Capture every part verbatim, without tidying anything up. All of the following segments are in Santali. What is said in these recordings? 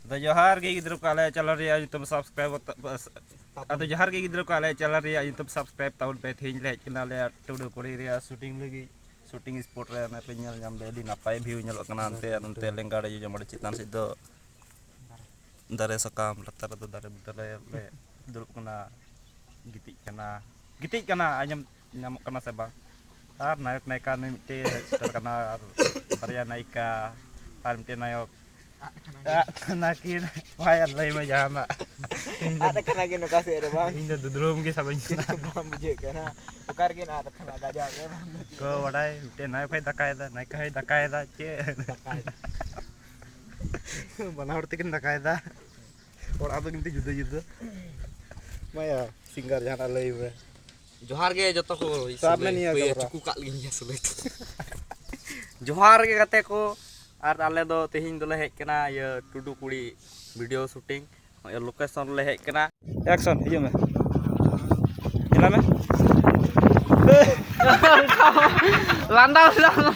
ᱟᱫᱚ ᱡᱚᱦᱟᱨ ᱜᱮ ᱜᱤᱫᱽᱨᱟᱹ ᱠᱚ, ᱟᱞᱮ ᱪᱮᱱᱮᱞ ᱨᱮᱭᱟᱜ ᱧᱩᱛᱩᱢ ᱥᱟᱵᱥᱠᱨᱟᱭᱤᱵ ᱛᱟ-, ᱟᱫᱚ ᱡᱚᱦᱟᱨ ᱜᱮ ᱜᱤᱫᱽᱨᱟᱹ ᱠᱚ, ᱟᱞᱮ ᱪᱮᱱᱮᱞ ᱨᱮᱭᱟᱜ ᱧᱩᱛᱩᱢ ᱥᱟᱵᱥᱠᱨᱟᱭᱤᱵ ᱛᱟᱵᱚᱱ ᱯᱮ᱾ ᱛᱮᱦᱮᱧ ᱞᱮ ᱦᱮᱡ ᱠᱟᱱᱟ ᱟᱞᱮᱭᱟᱜ ᱴᱩᱰᱩ ᱠᱩᱲᱤ ᱨᱮᱭᱟᱜ ᱥᱩᱴᱤᱝ ᱞᱟᱹᱜᱤᱫ, ᱥᱩᱴᱤᱝ ᱥᱯᱚᱴ ᱨᱮ᱾ ᱚᱱᱮ ᱯᱮ ᱧᱮᱞ ᱧᱟᱢ ᱫᱟ, ᱟᱹᱰᱤ ᱱᱟᱯᱟᱭ ᱵᱷᱤᱭᱩ ᱧᱮᱞᱚᱜ ᱠᱟᱱᱟ᱾ ᱦᱟᱱᱛᱮ ᱟᱨ ᱱᱚᱱᱛᱮ ᱞᱮᱸᱜᱟ ᱟᱲᱮ ᱡᱚᱡᱚᱢ ᱟᱲᱮ ᱪᱮᱛᱟᱱ ᱥᱮᱫ ᱫᱚ ᱫᱟᱨᱮ ᱥᱟᱠᱟᱢ ᱞᱟᱛᱟᱨ ᱨᱮᱫᱚ ᱫᱟᱨᱮ ᱵᱩᱴᱟᱹ ᱨᱮ ᱞᱮ ᱫᱩᱲᱩᱵ ᱠᱟᱱᱟ, ᱜᱤᱛᱤᱡ ᱠᱟᱱᱟ, ᱜᱤᱛᱤᱡ ᱠᱟᱱᱟ᱾ ᱟᱸᱡᱚᱢ ᱧᱟᱢᱚᱜ ᱠᱟᱱᱟ ᱥᱮ ᱵᱟᱝ? ᱟᱨ ᱱᱟᱭᱚᱠ ᱱᱟᱭᱤᱠᱟ ᱱᱩᱭ ᱢᱤᱫᱴᱮᱡ ᱦᱮᱡ ᱥᱮᱴᱮᱨ ᱠᱟᱱᱟ, ᱟᱨ ᱵᱟᱨᱭᱟ ᱱᱟᱭᱤᱠᱟ, ᱟᱨ ᱢᱤᱫᱴᱮᱡ ᱱᱟᱭᱚᱠ᱾ ᱟᱫ ᱠᱟᱱᱟ ᱠᱤᱱ᱾ ᱵᱷᱟᱭ, ᱟᱨ ᱞᱟᱹᱭ ᱢᱮ ᱡᱟᱦᱟᱱᱟᱜ᱾ ᱟᱫ ᱠᱟᱱᱟ ᱠᱤᱱ ᱚᱠᱟ ᱥᱮᱫ ᱨᱮ ᱵᱟᱝ? ᱤᱧ ᱫᱚ ᱫᱩᱫᱽᱨᱩᱢ ᱜᱮ ᱥᱟᱵᱟᱧ ᱠᱟᱱᱟ᱾ ᱪᱮᱫ ᱦᱚᱸ ᱵᱟᱝ ᱵᱩᱡᱷᱟᱹᱜ ᱠᱟᱱᱟ᱾ ᱚᱠᱟ ᱨᱮᱠᱤᱱ ᱟᱫ ᱠᱟᱱᱟ, ᱜᱟᱡᱟᱲ ᱨᱮ ᱵᱟᱝ? ᱠᱚ ᱵᱟᱰᱟᱭ, ᱢᱤᱫᱴᱮᱱ ᱱᱟᱭᱚᱠ ᱦᱚᱸᱭ ᱫᱟᱠᱟᱭᱮᱫᱟ, ᱱᱟᱭᱤᱠᱟ ᱦᱚᱸᱭ ᱫᱟᱠᱟᱭᱮᱫᱟ, ᱪᱮᱫ? ᱫᱟᱠᱟᱭᱮᱫᱟ᱾ ᱵᱟᱱᱟ ᱦᱚᱲ ᱛᱮᱠᱤᱱ ᱫᱟᱠᱟᱭᱮᱫᱟ᱾ ᱚᱲᱟᱜ ᱫᱚ ᱠᱤᱱᱛᱩ ᱡᱩᱫᱟᱹ ᱡᱩᱫᱟᱹ᱾ ᱢᱟᱭᱟ, ᱥᱤᱝᱜᱟᱨ ᱡᱟᱦᱟᱱᱟᱜ ᱞᱟᱹᱭ ᱢᱮ᱾ ᱡᱚᱦᱟᱨ ᱜᱮ ᱡᱚᱛᱚ ᱠᱚ᱾ ᱥᱟᱵ ᱢᱮ ᱱᱤᱭᱟᱹ ᱦᱟᱹᱭ, camera᱾ ᱪᱩᱠᱩ ᱠᱟᱜ ᱞᱤᱧ ᱜᱮᱭᱟ ᱥᱩᱞᱟᱹᱭ᱾ ᱡᱚᱦᱟᱨ ᱜᱮ ᱜᱟᱛᱮ ᱠᱚ, ᱟᱨ ᱟᱞᱮ ᱫᱚ ᱛᱮᱦᱮᱧ ᱫᱚᱞᱮ ᱦᱮᱡ ᱠᱟᱱᱟ ᱤᱭᱟᱹ ᱴᱩᱰᱩ ᱠᱩᱲᱤ ᱵᱷᱤᱰᱤᱭᱳ ᱥᱩᱴᱤᱝ᱾ ᱱᱚᱜᱼᱚᱭ ᱞᱳᱠᱮᱥᱚᱱ ᱞᱮ ᱦᱮᱡ ᱠᱟᱱᱟ᱾ ᱮᱠᱥᱚᱱ, ᱦᱤᱡᱩᱜ ᱢᱮ, ᱧᱮᱞᱟ ᱢᱮ᱾ ᱞᱟᱸᱫᱟ ᱞᱟᱸᱫᱟ᱾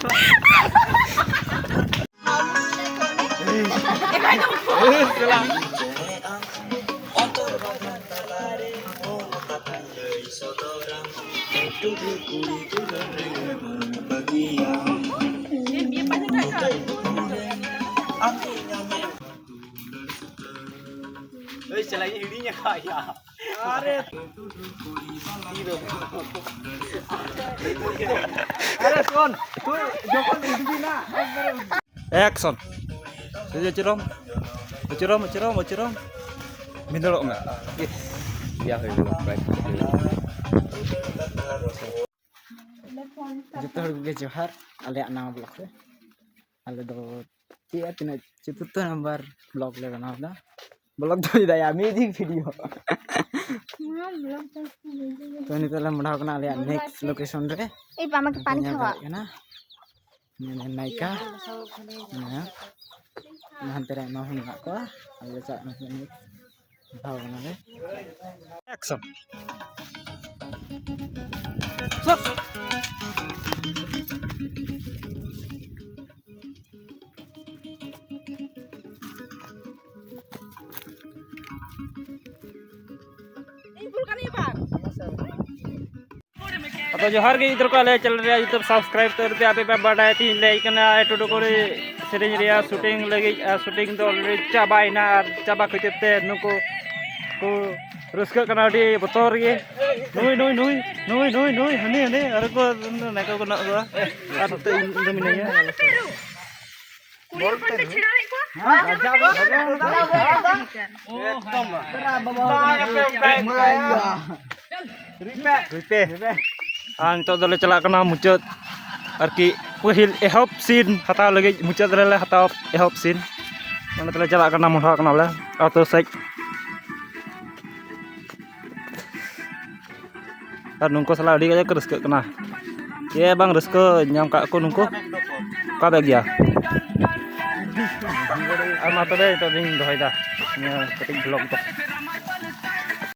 ᱮᱭ ᱥᱟᱞᱟ, ᱤᱧ ᱦᱤᱲᱤᱧ ᱟᱠᱟᱫ ᱭᱟ᱾ ᱟᱨᱮ᱾ ᱟᱨᱮ ᱥᱩᱱ, ᱛᱩ ᱡᱚᱠᱷᱚᱱ ᱩᱰᱩᱠᱤᱱᱟ, ᱮᱠᱵᱟᱨᱮ ᱩᱰᱩᱠ᱾ ᱮᱠᱥᱚᱱ᱾ ᱟᱹᱪᱩᱨᱚᱢ, ᱟᱹᱪᱩᱨᱚᱢ, ᱟᱹᱪᱩᱨᱚᱢ, ᱟᱹᱪᱩᱨᱚᱢ᱾ ᱵᱷᱤᱸᱫᱟᱹᱲᱚᱜ ᱢᱮ᱾ ᱤᱭᱟ ᱦᱩᱭ ᱞᱮᱱᱟ, ᱯᱨᱟᱭ ᱦᱩᱭ ᱞᱮᱱᱟ᱾ ᱡᱚᱛᱚ ᱦᱚᱲ ᱠᱚᱜᱮ ᱡᱚᱦᱟᱨ ᱟᱞᱮᱭᱟᱜ ᱱᱟᱣᱟ ᱵᱞᱚᱜ ᱨᱮ᱾ ᱟᱞᱮ ᱫᱚ ᱪᱮᱫ ᱟᱨ ᱛᱤᱱᱟᱹᱜ ᱪᱚᱛᱩᱨᱛᱷᱚ ᱱᱟᱢᱵᱟᱨ ᱵᱞᱚᱜ ᱞᱮ ᱵᱮᱱᱟᱣ ᱮᱫᱟ᱾ ᱵᱞᱚᱜ ᱫᱚ ᱪᱮᱫᱟᱜ ᱭᱟ, ᱢᱤᱭᱩᱡᱤᱠ ᱵᱷᱤᱰᱤᱭᱳ᱾ ᱱᱚᱣᱟ ᱵᱞᱚᱜ ᱫᱚ ᱛᱚ ᱱᱤᱛᱚᱜ ᱞᱮ ᱢᱚᱰᱟᱣ ᱠᱟᱱᱟ ᱟᱞᱮᱭᱟᱜ ᱱᱮᱠᱥᱴ ᱞᱳᱠᱮᱥᱚᱱ ᱨᱮ᱾ ᱮᱭ ᱵᱟᱢᱟ ᱠᱤ ᱯᱟᱱᱤ ᱧᱮᱞ ᱠᱷᱟᱣᱟ? ᱫᱟᱲᱮᱭᱟᱜ ᱠᱟᱱᱟ᱾ ᱱᱤᱭᱟᱹ ᱱᱟᱭᱤᱠᱟ ᱢᱮᱱᱟᱭᱟ᱾ ᱚᱱᱟ ᱦᱟᱱᱛᱮ ᱨᱮ ᱟᱭᱢᱟ ᱦᱚᱲ ᱢᱮᱱᱟᱜ ᱠᱚᱣᱟ᱾ ᱟᱞᱮ ᱞᱮ ᱪᱟᱞᱟᱜ ᱠᱟᱱᱟ ᱱᱮᱠᱥᱴ᱾ ᱫᱷᱟᱣ ᱠᱟᱱᱟ ᱞᱮ᱾ ᱮᱠᱥᱚᱱ᱾ ᱛᱚ ᱡᱚᱦᱟᱨ ᱜᱮ ᱜᱤᱫᱽᱨᱟᱹ ᱠᱚ, ᱟᱞᱮ ᱪᱮᱱᱮᱞ ᱨᱮᱭᱟᱜ ᱡᱚᱛᱚ ᱥᱟᱵᱥᱠᱨᱟᱭᱤᱵ ᱛᱟᱹᱨ ᱛᱮ ᱟᱯᱮ ᱯᱮ ᱵᱟᱰᱟᱭᱟ, ᱛᱤᱦᱤᱧ ᱞᱮ ᱦᱮᱡ ᱠᱟᱱᱟ ᱴᱩᱰᱩ ᱠᱩᱲᱤ ᱥᱮᱨᱮᱧ ᱨᱮᱭᱟᱜ ᱥᱩᱴᱤᱝ ᱞᱟᱹᱜᱤᱫ᱾ ᱟᱨ ᱥᱩᱴᱤᱝ ᱫᱚ ᱚᱞᱨᱮᱰᱤ ᱪᱟᱵᱟᱭᱮᱱᱟ, ᱟᱨ ᱪᱟᱵᱟ ᱠᱷᱟᱹᱛᱤᱨ ᱛᱮ ᱱᱩᱠᱩ ᱠᱚ ᱨᱟᱹᱥᱠᱟᱹᱜ ᱠᱟᱱᱟ ᱟᱹᱰᱤ ᱵᱚᱛᱚᱨ ᱜᱮ᱾ ᱱᱩᱭ ᱱᱩᱭ ᱱᱩᱭ ᱱᱩᱭ ᱱᱩᱭ ᱱᱩᱭ ᱦᱟᱹᱱᱤ ᱦᱟᱹᱱᱤ ᱟᱨ ᱠᱚ ᱱᱟᱭᱠᱟ ᱠᱚ ᱱᱚᱜ ᱠᱚᱣᱟ᱾ ᱟᱨ ᱱᱚᱛᱮ ᱤᱧ ᱫᱚ ᱢᱤᱱᱟᱹᱧᱟ᱾ ᱠᱩᱲᱤ ᱦᱚᱯᱚᱱ ᱯᱮ ᱪᱷᱮᱲᱟᱣᱮᱫ ᱠᱚᱣᱟ? ᱮᱠᱫᱚᱢ᱾ ᱨᱤᱯᱮ᱾ ᱟᱨ ᱱᱤᱛᱚᱜ ᱫᱚᱞᱮ ᱪᱟᱞᱟᱜ ᱠᱟᱱᱟ ᱢᱩᱪᱟᱹᱫ, ᱟᱨᱠᱤ ᱯᱟᱹᱦᱤᱞ ᱮᱦᱚᱵ ᱥᱤᱱ ᱦᱟᱛᱟᱣ ᱞᱟᱹᱜᱤᱫ᱾ ᱢᱩᱪᱟᱹᱫ ᱨᱮᱞᱮ ᱦᱟᱛᱟᱣ ᱮᱦᱚᱵ ᱥᱤᱱ᱾ ᱚᱸᱰᱮ ᱫᱚᱞᱮ ᱪᱟᱞᱟᱜ ᱠᱟᱱᱟ, ᱢᱚᱦᱰᱟ ᱠᱟᱱᱟᱞᱮ ᱟᱹᱛᱩ ᱥᱮᱫ᱾ ᱟᱨ ᱱᱩᱠᱩ ᱥᱟᱞᱟᱜ ᱟᱹᱰᱤ ᱠᱟᱡᱟᱠ ᱠᱚ ᱨᱟᱹᱥᱠᱟᱹᱜ ᱠᱟᱱᱟ᱾ ᱪᱮᱫ ᱵᱟᱝ ᱨᱟᱹᱥᱠᱟᱹ ᱧᱟᱢ ᱠᱟᱜ ᱠᱚ ᱱᱩᱠᱩ᱾ ᱚᱠᱟ ᱵᱮᱜᱽ ᱜᱮᱭᱟ? ᱟᱨ ᱢᱟ ᱛᱚᱵᱮ ᱱᱤᱛᱚᱜ ᱫᱚᱧ ᱫᱚᱦᱚᱭᱮᱫᱟ ᱱᱤᱭᱟᱹ ᱠᱟᱹᱴᱤᱡ ᱵᱷᱞᱚᱜ ᱫᱚ᱾